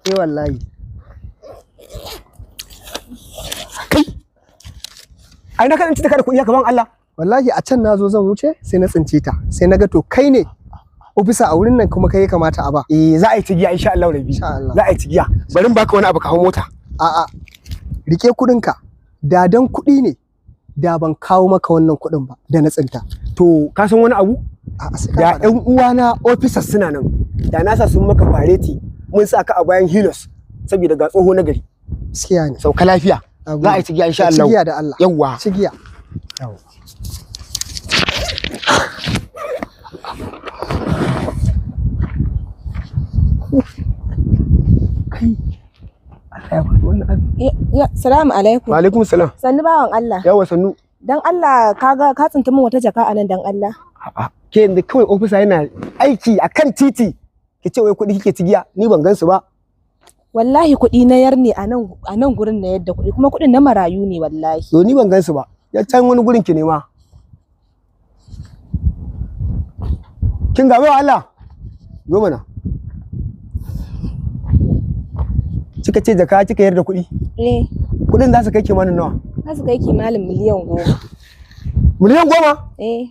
Eh wallahi. Kai. Ai na kan ci da kuɗi haka ban Allah. Wallahi a can na zo zan wuce sai na tsince ta. Sai na ga to kai ne ofisa a wurin nan kuma kai ya kamata a ba. Eh za a yi cigiya insha Allah rabi. Insha Allah. Za a yi cigiya. Bari in baka wani abu ka hau mota. A'a. Rike kuɗinka. Da dan kuɗi ne da ban kawo maka wannan kuɗin ba da na tsinta. To ka san wani abu? A'a sai ka Da faɗa. ƴan uwana officers suna nan. Da na sa sun maka fareti mun sa ka a bayan hilos saboda ga tsoho na gari. Gaskiya ne. Sauka lafiya. Na Za a yi gode. cigiya insha Allah. Cigiya da Allah. Yawwa. Cigiya. Kai. Allah ya faɗi wannan abu. Ya, salamu alaikum. Wa alaikum salam. Sannu bawan Allah. Yawwa sannu. Dan Allah kaga ka tsinta min wata jaka anan dan Allah. A'a, ke yanzu kawai ofisa yana aiki a kan titi ki ce wai kuɗi kike cigiya ni ban gansu ba. Wallahi kuɗi na yar ne a nan gurin na yadda kuɗi kuma kuɗin na marayu ne wallahi. To ni ban gansu ba. Ya can wani gurin ki nema. Kin ga baiwa Allah. Zo mana. Kika ce jaka kika yarda kuɗi. Eh, Kuɗin za su kai kimanin nawa? za su kai kimanin 10,000,000. 10,000,000? Eh,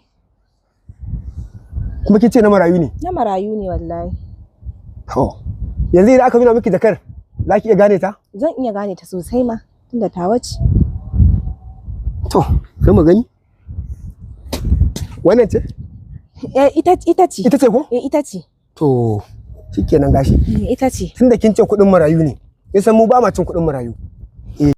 Kuma kin ce na marayu ne. na marayu ne wallahi. To. Yanzu idan aka nuna miki jakar za ki iya gane ta? Zan iya gane ta sosai ma tunda tawa ce. To, sai mu gani. Wannan ce? Eh, ita ce. Ita ce ko? Eh, ita ce. To, shikenan gashi. Eh, ita ce. Tunda kin ce kuɗin marayu ne, kin san mu ba ma cin kuɗin marayu.